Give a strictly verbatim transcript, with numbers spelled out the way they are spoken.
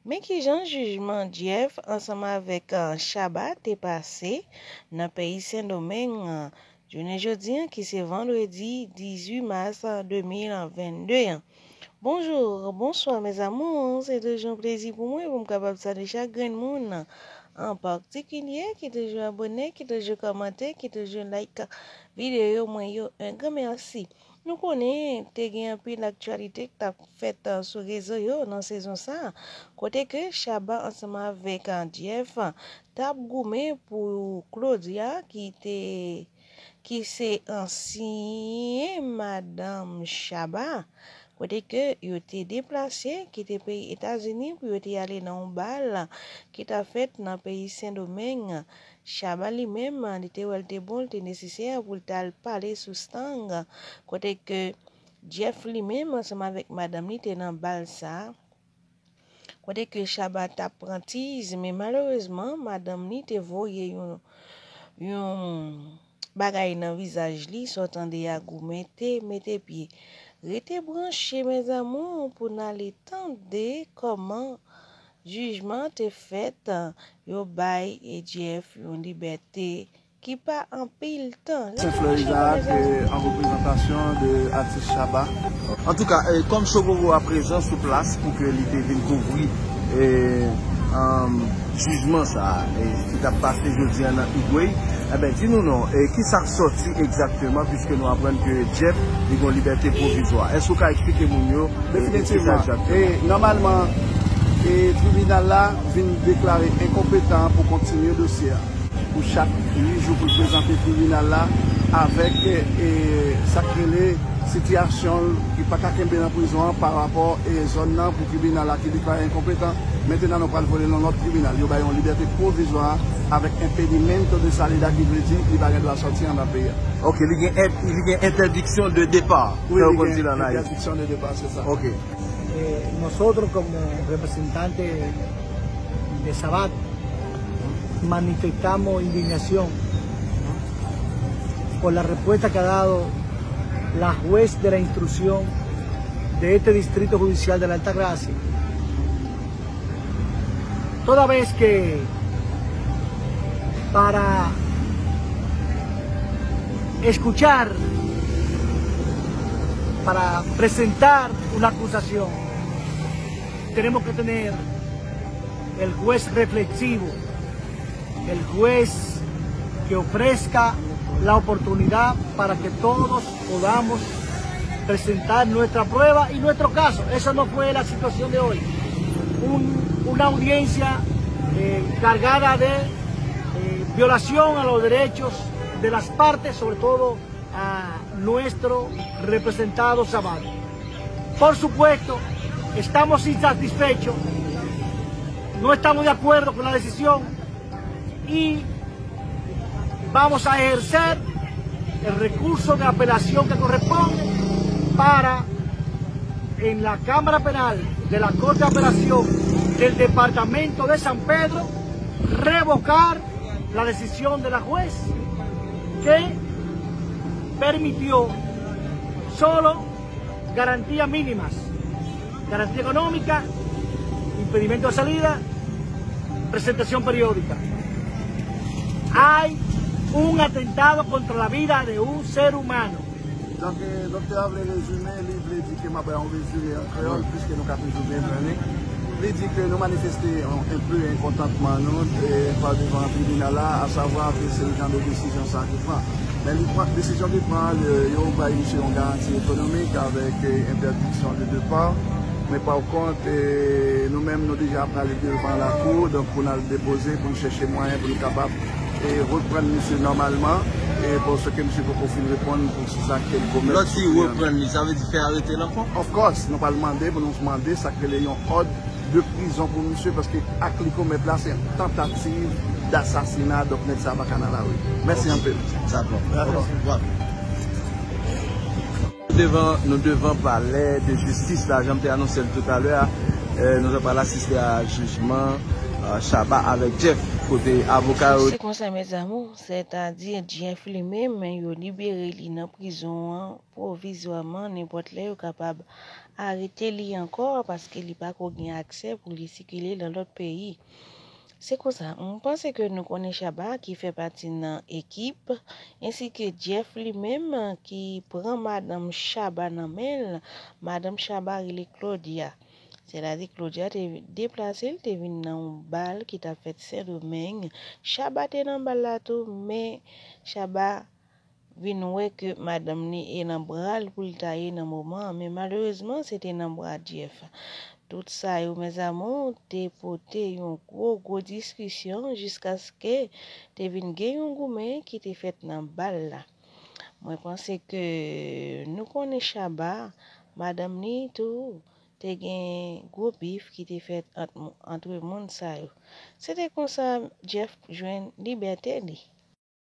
Men kijan jijman Jeff ansanm avèk, ah, Shabba te pase nan peyi Sendomeng, ah, jounen jodi a, ki se vandredi dizuit mas, ah, de mil vennde an. Bonjou, bonswa mes amours, se toujou yon plezi pou mwen pou m kapab salye chak grenn moun, an patikilye ki toujou abòne, ki toujou kòmante, ki toujou like videyo mwen yo. Un gran mèsi. Nou konnen te gen anpil aktyalite k t ap fèt, ah, sou rezo yo nan sezon sa a, kote ke Shabba ansanm avèk, ah, Jeff, ah, t ap goumen pou Claudia ki te, ki se ansyen madanm Shabba, kote ke yo te deplase kite peyi Etazini pou yo te ale nan yon bal ki t ap fèt nan peyi Sendomeng. Shabba li menm, li te wè l te bon, li te nesesè pou l t al pale sou Stang, kote ke Jeff li menm ansanm avèk madanm li te nan bal sa a, kote ke Shabba t ap pran tiz, men malerezman, madanm li te voye yon, yon bagay nan vizaj li, sa w tande a, goumen te mete pye. Rete branche mes amours pou n ale tande kòman jijman te fèt, yo bay Jeff yon libète ki pa anpil tan. Saint Fleur Isaac, euh, en représentation de artiste Shabba. Antouka, eh, kòm Chogogo a prezan sou plas pou ke li te vin kouvri, eh, um, jijman sa a, eh, ki t ap pase jodi a nan Higüey, enben, di nou non, eh, ki sa k sòti egzakteman, piske nou aprann ke Jeff, li gon libète pwovizwa. Èske w ka eksplike moun yo, eh, eh, ki sa egzakteman? Definitivman. E nòmalman, e tribinal la vin deklare enkonpetan pou kontinye dosye a. Pou chak uit jou pou l prezante tribinal la avèk, e, e, sa k rele sitiyasyon l ki pa ka kenbe nan prizon an pa rapò, e, zòn nan pou tribinal la ki deklare enkonpetan. Mentnan nou pral voye l nan lòt tribinal. Yo bay yon libète pwovizwa avèk impedimento de salida ki vle di li pa gen dwa sòti anndan peyi a. Ok, li gen, li gen entèdiksyon de depa. Wi, li gen entèdiksyon de depa, se sa. Ok. Eh, nosotros como representantes de Sabat manifestamos indignación por la respuesta que ha dado la juez de la instrucción de este distrito judicial de la Altagracia, toda vez que para escuchar, para presentar una acusación, tenemos que tener el juez reflexivo, el juez que ofrezca la oportunidad para que todos podamos presentar nuestra prueba y nuestro caso. Esa no fue la situación de hoy. Un, una audiencia, eh, cargada de, eh, violación a los derechos de las partes, sobre todo a nuestro representado Sabat. Por supuesto, estamos insatisfechos, no estamos de acuerdo con la decisión y vamos a ejercer el recurso de apelación que corresponde para, en la Cámara Penal de la Corte de Apelación del Departamento de San Pedro, revocar la decisión de la juez que permitió solo garantías mínimas, garantía económica, impedimento de salida, presentación periódica. Hay un atentado contra la vida de un ser humano. Donk, eh, doktè a vle rezime, li vle di ke m ap bay yon rezime an kreyòl, piske nou ka toujou byen jwenn li. Li di ke nou manifeste yon, un peu enkontantman nou, eh, pa devan tribinal la, asavwa ke se jan de desizyon sa ki pran. Men li pran, desizyon li pran, eh, yo bay misye yon garanti ekonomik avèk, eh, entèdiksyon de depa. Men pa kont, eh, nou menm nou deja prale devan lakou, donk pou n al depoze, pou n chèche mwayen pou n kapab e reprann misye nòmalman, e paske misye poko fin reponn pou sa ke l komèt. Lè w di reprann li, sa vle di fè arete l ankò? Of course, nou pral mande pou nou mande sa k rele yon òd de prizon pou misye, paske ak li komèt la, se tantativ dasasina, donk nèg sa pa ka nan lari. Mèsi anpil. Dakò. Dakò. Devan, nou devan palè de jistis la, jan m te anonse l toutalè a, eh, nou pral asiste a jijman, eh, Shabba avèk Jeff, kote avoka yo. Se konsa, mes amours, sètadi Jeff li menm, yo libere li nan prizon an pwovizwaman, nenpòt lè yo kapab arete li ankò paske li pa ko gen aksè pou li sikile nan lòt peyi. Se konsa, mwen panse ke nou konnen Shabba ki fè pati nan ekip, ensi ke Jeff li menm ki pran madanm Shabba nan men l, madanm Shabba rele Claudia. Sètadi Claudia te deplase, l te vin nan yon bal ki t ap fèt Sendomeng. Shabba te nan bal la tou, men Shabba vin wè ke madanm li e nan bra l pou l ta ye nan moman an, men malerezman se te nan bra Jeff. Tout sa yo, mes amours, te pote yon gwo gwo diskisyon jiskaske te vin gen yon goumen ki te fèt nan bal la. Mwen panse ke nou konnen Shabba, madanm li tou, te gen gwo bif ki te fèt ant, antre moun sa yo. Se te konsa Jeff jwenn libète li.